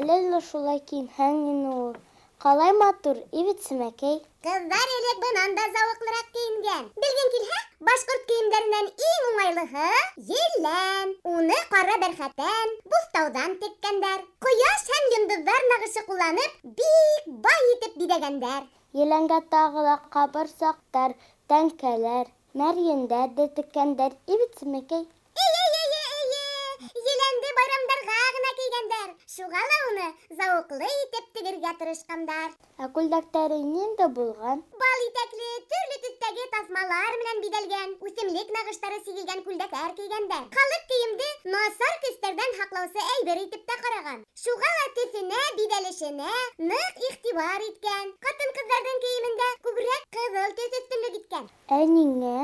Әле лә шулай кейенһәң ине ул. Ҡалай матур, и бит, Сәмәкәй? Ҡыҙҙар элек бынан да зауыҡлыраҡ кейенгән. Белгең килһә, башҡорт кейемдәренән иң уңайлыһы, елән. Уны ҡара бәрхәттән, буҫтауҙан теккәндәр. Ҡояш һәм йондоҙҙар нағышы ҡулланып, бик бай итеп биҙәгәндәр. Еләнгә тағы ла ҡабырсаҡтар, тәңкәләр, мәрйендәр ҙә теккәндәр, и бит, Сәмәкәй? Эйе, эйе, эйе, еләнде байрамдарға ғына кейгәндәр. Шуға ла уны зауыҡлы итеп тегергә тырышҡандар. Ә күлдәктәре ниндәй булған? Бал итәкле, төрлө төҫтәге таҫмалар менән биҙәлгән, үҫемлек нағыштары сигелгән күлдәктәр кейгәндәр. Халыҡ кейемде насар көстәрҙән һаҡлаусы әйбер итеп тә ҡараған. Шуға ла төҫөнә, биҙәлешенә ныҡ иғтибар иткән. Ҡатын-ҡыҙҙарҙың кейемендә күберәк ҡыҙыл төҫ өҫтөнлөк иткән. Ә ниңә?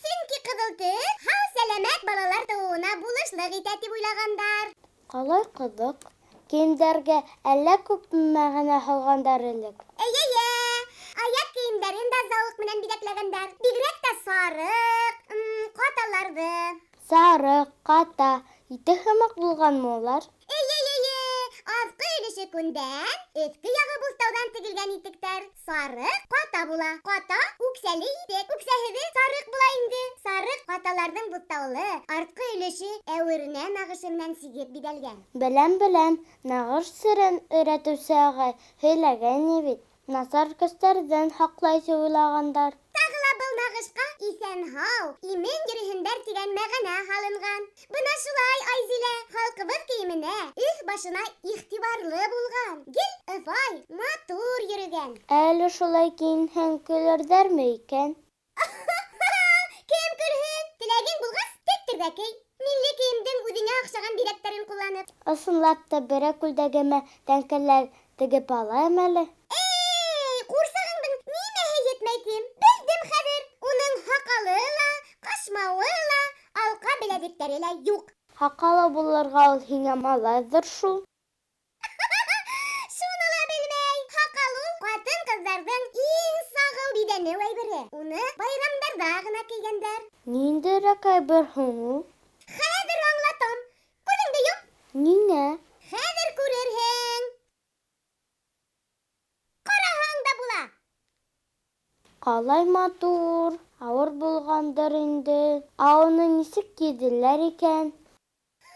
Сөнки ҡыҙыл төҫ һау-сәләмәт балалар тыуыуына булышлыҡ итә тип уйлағандар. Ҡалай ҡыҙыҡ. Кейемдәргә әллә күпме мәғәнә һалғандар элек. Эйе-йе, аяҡ кейемдәрен дә зауыҡ менән биҙәкләгәндәр. Бигерәк тә сарыҡ, каталарҙы. Сарыҡ, ката, итек һымаҡ булғанмы улар? Эйе-йе-йе, аҫҡы өлөшө күндән, өҫкө яғы буҫтауҙан тегелгән итектәр сарыҡ ката була. Ката, үксәле итек, үксәһеҙе сарыҡ була инде. Сарыҡ каталарҙың буҫтаулы артҡы өлөшө әүернә нағышы менән сигеп биҙәлгән. Беләм, беләм, нағыш серен өйрәтеүсе ағай һөйләгәйне бит. Насар көстәрҙән һаҡлай тип уйлағандар. Тағы ла был нағышҡа иҫән-һау, имен йөрөһөндәр тигән мәғәнә һалынған. Бына шулай, Айзилә, халҡыбыҙ кейеменә, өҫ-башына иғтибарлы булған, гел ыҫай, матур йөрөгән. Әле шулай кейенһәң, көлөрҙәрме икән? Кем көлһөн? Теләгең булғас, тектер ҙә кей. Милли кейемдең үҙеңә оҡшаған биҙәктәрен ҡулланып. Ысынлап та, берәй күлдәгемә тәңкәләр тегеп алайым әле. Эй, ҡурсағыңдың нимәһе етмәй тим? Белдем хәҙер, уның һаҡалы ла, ҡашмауы ла, алҡа беләҙектәре лә юҡ. Һаҡалы булырға ул һиңә малайҙыр шул. Шуны ла белмәй. Һаҡал ул ҡатын-ҡыҙҙарҙың иң сағыу биҙәнеү әйбере. Уны байрамдарҙа ғына кейгәндәр. Ниндәйерәк әйбер һуң ул? Хәҙер аңлатам. Күҙеңде йом. Ниңә? Хәҙер күрерһең. Ҡараһаң да була. Ҡалай матур, ауыр булғандыр инде. Ә уны нисек кейҙеләр икән?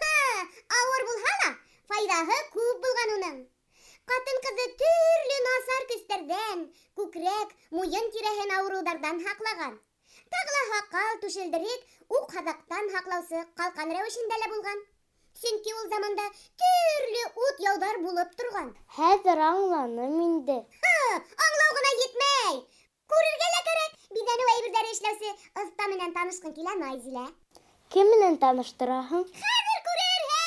Һа, ауыр булһа ла, файҙаһы күп булған уның. Ҡатын-ҡыҙҙы төрлө насар көстәрҙән, күкрәк, муйын тирәһен ауырыуҙарҙан һаҡлаған. Тағы ла һаҡал, түшелдерек, уҡ-һаҙаҡтан һаҡлаусы ҡалҡан рәүешендә лә булған. Сөнки ул заманда төрлө ут-яуҙар булып торған. Хәҙер аңланым инде. Һа, аңлау ғына етмәй. Күрергә лә кәрәк. Биҙәнеү әйберҙәре эшләүсе оҫта менән танышҡың килә, Айзилә? Кем менән таныштыраһың? Хәҙер күрерһең.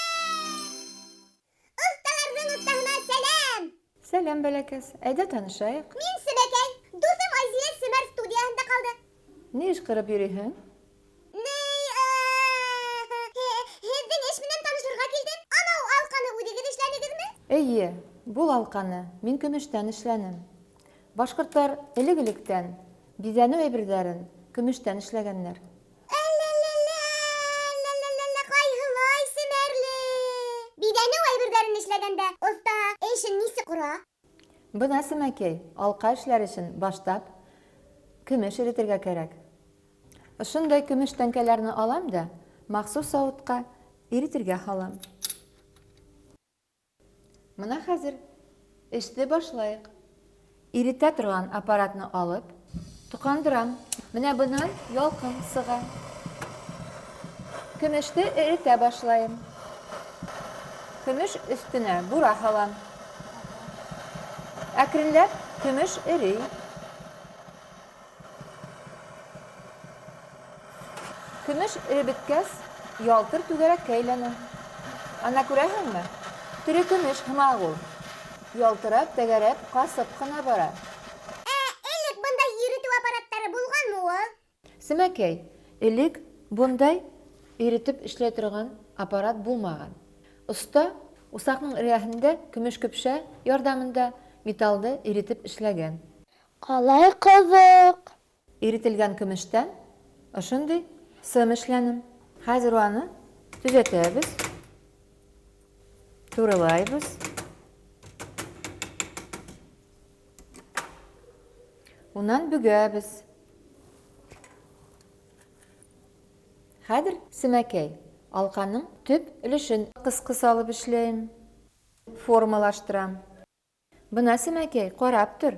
Оҫталарҙың оҫтаһына сәләм. Сәләм, бәләкәс. Әйҙә танышайыҡ. Мин Сәмәкәй. Дуҫым Айзилә Семәр студияһында ҡалды. Ни эш ҡырып йөрөйһөң? Ни, һеҙҙең эш менән танышырға килдем. Анау алҡаны үҙегеҙ эшләнегеҙме? Эйе, был алҡаны мин көмөштән эшләнем. Башҡорттар элек-электән биҙәнеү әйберҙәрен көмөштән эшләгәндәр. Әллә-лә-лә-лә-лә-лә-лә, ҡайһылай семәрле! Биҙәнеү әйберҙәрен эшләгәндә оҫта эшен нисек ҡора? Бына, Сәмәкәй, алҡа эшләр өсөн баштап көмөш эретергә кәрәк. Ошондай көмөш тәңкәләрне алам да махсус сауытҡа иретергә һалам. Бына хәҙер эште башлайыҡ. Иретә торған аппаратны алып, тоҡандырам. Бына бынан ялҡын сыға. Көмөштө эретә башлайым. Көмөш өҫтөнә бура һалам. Әкренләп көмөш эрей. Көмөш эреп бөткәс, ялтыр түгәрәккә әйләнә. Ана күрәһеңме? Тере көмөш һымаҡ ул. Ялтырап, тәгәрәп, ҡасып ҡына бара. Ә элек бындай иретеү аппараттары булғанмы ул? Сәмәкәй, элек бындай иретеп эшләй торған аппарат булмаған. Оҫта усаҡның эргәһендә көмөш көпшә ярҙамында металды иретеп эшләгән. Ҡалай ҡыҙыҡ! Иретелгән көмөштән ошондай сым эшләнем. Хәҙер уны төҙәтәбеҙ, турылайбыҙ. Унан бөгәбеҙ. Хәҙер, Семәкәй, алҡаның төп өлөшөн ҡысҡыс алып эшләйем. Формалаштырам. Бына, Семәкәй, ҡарап тор.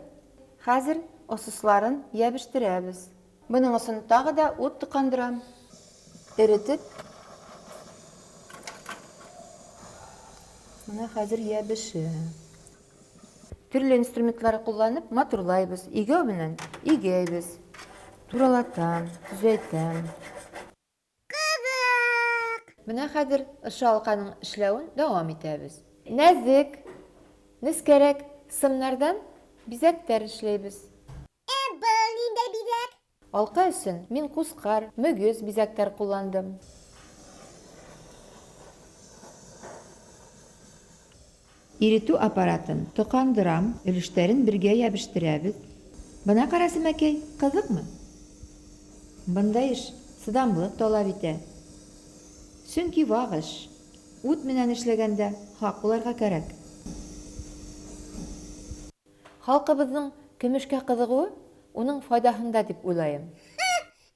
Хәҙер ососларын йәбештерәбеҙ. Бының өсөн тағы да ут тоҡандырам. Эретеп. Бына хәҙер йәбешә. Төрлө инструментлар ҡулланып матурлайбыҙ. Игәү менән игәйбеҙ. Туралатам, төҙәйтәм. Ҡыҙыҡ! Бына хәҙер ошо алҡаның эшләүен дауам итәбеҙ. Нәҙек, нескәрәк сымнарҙан бизәктәр эшләйбеҙ. Ә был ниндәй биҙәк? Алҡа өсөн мин ҡусҡар, мөгөҙ бизәктәр ҡулландым. Иретеү аппаратын тоҡандырам, өлөштәрен бергә йәбештерәбеҙ. Бына ҡара, Семәкәй, ҡыҙыҡмы? Бындай эш сыҙамлыҡ талап итә. Сөнки ваҡ эш. Ут менән эшләгәндә һаҡ булырға кәрәк. Халҡыбыҙҙың көмөшкә ҡыҙығыуы уның файҙаһында тип уйлайым.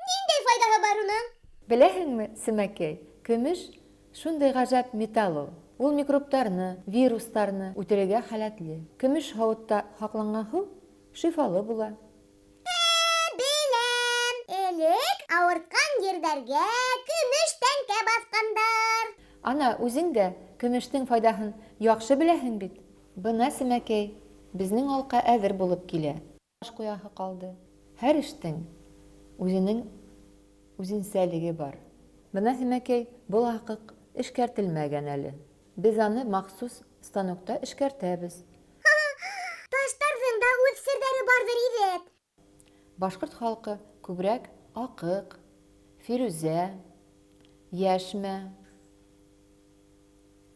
Ниндәй файҙаһы бар уның? Беләһеңме, Семәкәй, көмөш шундай ғәжәп металл ул. Ул микробтарны, вирустарны үтерергә һәләтле. Көмөш һауытта һаҡланған һыу шифалы була. Беләм. Элек ауыртҡан ерҙәргә көмөш тәңкә баҫҡандар. Ана, үҙең дә көмөштөң файҙаһын яҡшы беләһең бит. Бына, Семәкәй, беҙҙең алҡа әҙер булып килә. Баш ҡуяһы ҡалды. Һәр эштең үҙенең үҙенсәлеге бар. Бына, Семәкәй, был аҡыҡ эшкәртелмәгән әле. Беҙ аны махсус станокта эшкәртәбеҙ. Таштарҙың да үҙ серҙәре барҙыр ине. Башҡорт халҡы күберәк аҡыҡ, фирүзә, йәшмә,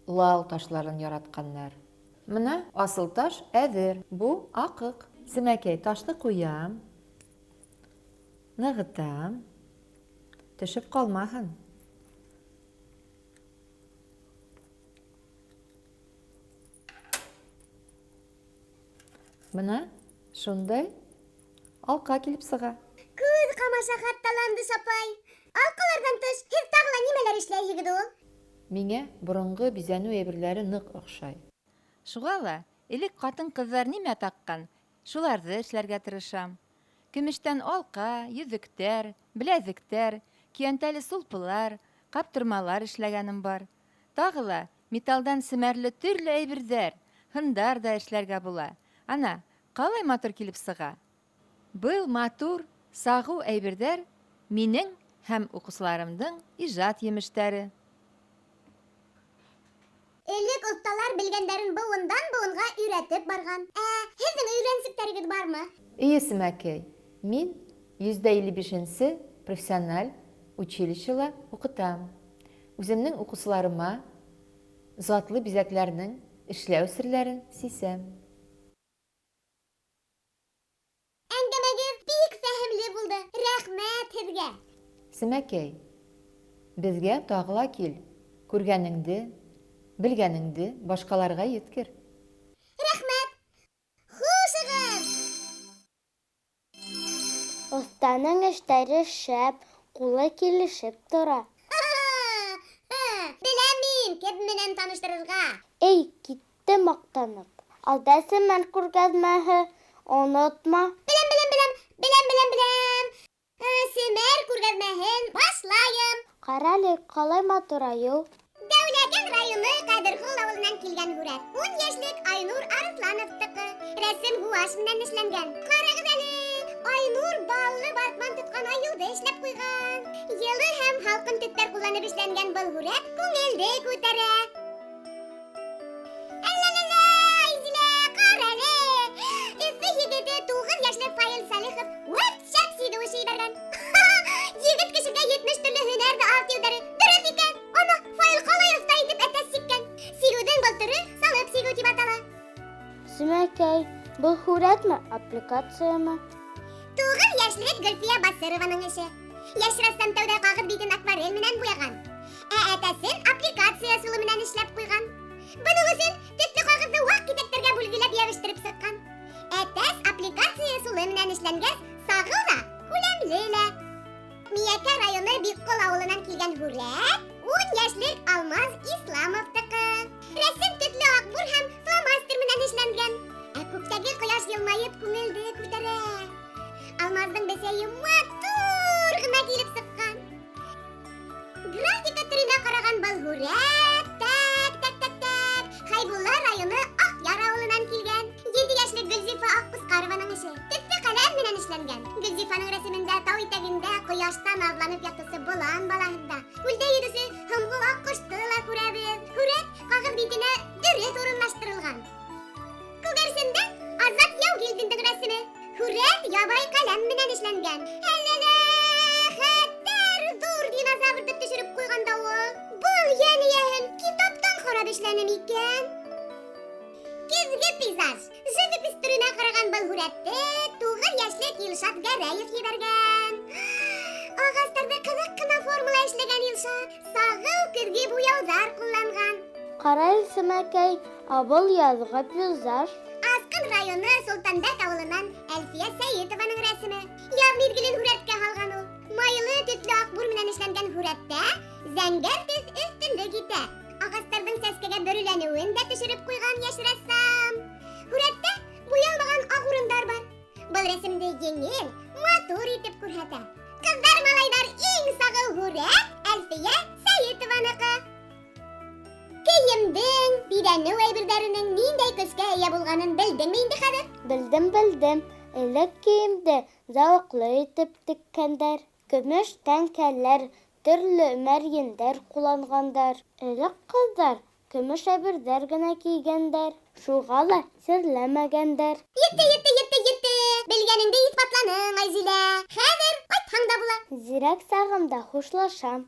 лал ташларын яратҡаннар. Бына асыл таш әҙер. Бу аҡыҡ. Семәкәй, ташты ҡуям, нығытам, төшөп ҡалмаһын. Бына шундай алҡа килеп сыға. Күҙ ҡамаша хатта, Ландыш апай. Алҡаларҙан тыш, һеҙ тағы ла нимәләр эшләйһегеҙ ул? Миңә боронғо биҙәнеү әйберҙәре ныҡ оҡшай. Шуға ла элек ҡатын-ҡыҙҙар нимә таҡҡан, шуларҙы эшләргә тырышам. Көмөштән алҡа, йөҙөктәр, беләҙектәр, көйәнтәле сулпылар, ҡаптырмалар эшләгәнем бар. Тағы ла металдан семәрле төрлө әйберҙәр, һындар ҙа эшләргә була. Ана, ҡалай матур килеп сыға. Был матур, сағыу әйберҙәр минең һәм уҡыусыларымдың ижад емештәре. Элек оҫталар белгәндәрен быуындан быуынға өйрәтеп барған. Ә һеҙҙең өйрәнсектәрегеҙ бармы? Эйе, Семәкәй, мин 155-нсе профессиональ училищела уҡытам. Үҙемдең уҡыусыларыма затлы биҙәктәрҙең эшләү серҙәрен сисәм. Әңгәмәгеҙ бик фәһемле булды. Рәхмәт һеҙгә. Семәкәй, беҙгә тағы ла кил. Күргәнеңде, белгәнеңде башҡаларға еткер. Рәхмәт. Хушығыҙ. Оҫтаның эштәре шәп, ҡулы килешеп тора. Беләм мин, кем менән таныштырырға. Эй, китте маҡтанып. Алда семәр күргәҙмәһе, онотма. Беләм, беләм, беләм, беләм, беләм, беләм. Семәр күргәҙмәһен башлайым. Ҡара әле, ҡалай матур айыу. Дәүләкән районы Ҡәҙерғол ауылынан килгән һүрәт. 10 йәшлек Айнур Арыҫлановтыҡы. Рәсем гуашь менән эшләнгән. Ҡарағыҙ әле, Айнур баллы батман тотҡан айыуҙы эшләп ҡуйған. Йылы һәм һалҡын төҫтәр ҡулланып эшләнгән был һүрәт күңелде күтәрә. Әллә-лә-лә, Айзилә, ҡара әле. Өфө егете 9 йәшлек Фаил Салихов вәт шәп сигеү эше ебәргән. Егет кешегә 70 төрлө һөнәр ҙә аҙ тиеүҙәре дөрөҫ икән. Ана, Фаил ҡалай оҫта итеп әтәс сиккән. Сигеүҙең был төрө салып сигеү тип атала. Семәкәй, был һүрәтме, аппликациямы? 9 йәшлек Гөлфиә Басырованың эше. Йәш рәссам тәүҙә ҡағыҙ битен акварель менән буяған. Ә әтәсен аппликация ысулы менән эшләп ҡуйған. Бының өсөн төҫлө ҡағыҙҙы ваҡ киҫәктәргә бүлгеләп йәбештереп сыҡҡан. Әтәс аппликация ысулы менән эшләнгәс, Миәкә районы Биккол ауылынан килгән һүрәт 10 йәшлек Алмаз Исламовтыҡы. Рәсем төҫлө аҡбур һәм фломастер менән эшләнгән. Ә күктәге ҡояш йылмайып күңелде күтәрә. Алмаздың бесәйе матур ғына килеп сыҡҡан. Графика төренә ҡараған был һүрәт, тәк, тәк, тәк, тәк, Хәйбулла районы Аҡъяр ауылынан килгән. 7 йәшлек Гөлзифа Аҡҡусҡарованың эше. Төҫлө ҡәләм менән эшләнгән. Гөлзифаның рәсемендә тау итәгендә ҡояшта наҙланып ятыусы болан балаһын да, күлдә йөҙөүсе һомғол аҡҡошто ла күрәбеҙ. Һүрәт ҡағыҙ битенә дөрөҫ урынлаштырылған. Күгәрсендә Азат Яугилдиндың рәсеме. Һүрәт ябай ҡәләм менән эшләнгән. Әллә хәтәр ҙур динозаврҙы төшөрөп ҡуйған да ул. Был йән эйәһен китаптан ҡарап эшләне микән? Көҙгө пейзаж. Живопись төренә ҡараған был һүрәтте 9 йәшлек Илшат Гәрәев ебәргән. Ағастарҙы ҡыҙыҡ ҡына формала эшләгән Илшат, сағыу көҙгө буяуҙар ҡулланған. Ҡара әле, Сәмәкәй, ә был яҙғы пейзаж. Асҡын районы Солтанбәк ауылынан Әлфиә Сәйетованың рәсеме. Яҙ миҙгелен һүрәткә һалған ул. Майлы төҫлө аҡбур менән эшләнгән һүрәттә зәңгәр төҫ өҫтөнлөк итә. Ағастарҙың сәскәгә бөрөләнеүен дә төшөрөп ҡуйған йәш рәссам. Һүрәттә буялмаған аҡ урындар бар. Был рәсемде еңел, матур итеп күрһәтә. Ҡыҙҙар, малайҙар, иң сағыу һүрәт Әлфиә Сәйетованыҡы. Кейемдең, биҙәнеү әйберҙәренең ниндәй көскә эйә булғанын белдеңме инде хәҙер? Белдем, белдем. Элек кейемде зауыҡлы итеп теккәндәр. Көмөш тәңкәләр, төрлө мәрйендәр ҡулланғандар. Элек ҡыҙҙар көмөш әйберҙәр генә кейгәндәр. Шуға ла сирләмәгәндәр. Етте, етте, етте, етте. Белгәнеңде иҫбатланың, Айзилә. Хәҙер ҡайтһаң да була. Зирәк сағымда хушлашам.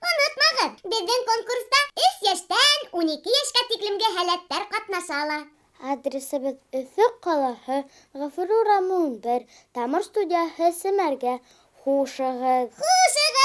Онотмағыҙ, беҙҙең конкурста 3 йәштән 12 йәшкә тиклемге һәләттәр ҡатнаша ала. Адресыбыҙ Өфө ҡалаһы, Ғафури урамы 11, Тамыр студияһы, Семәргә. Хушығыҙ. Хушығыҙ!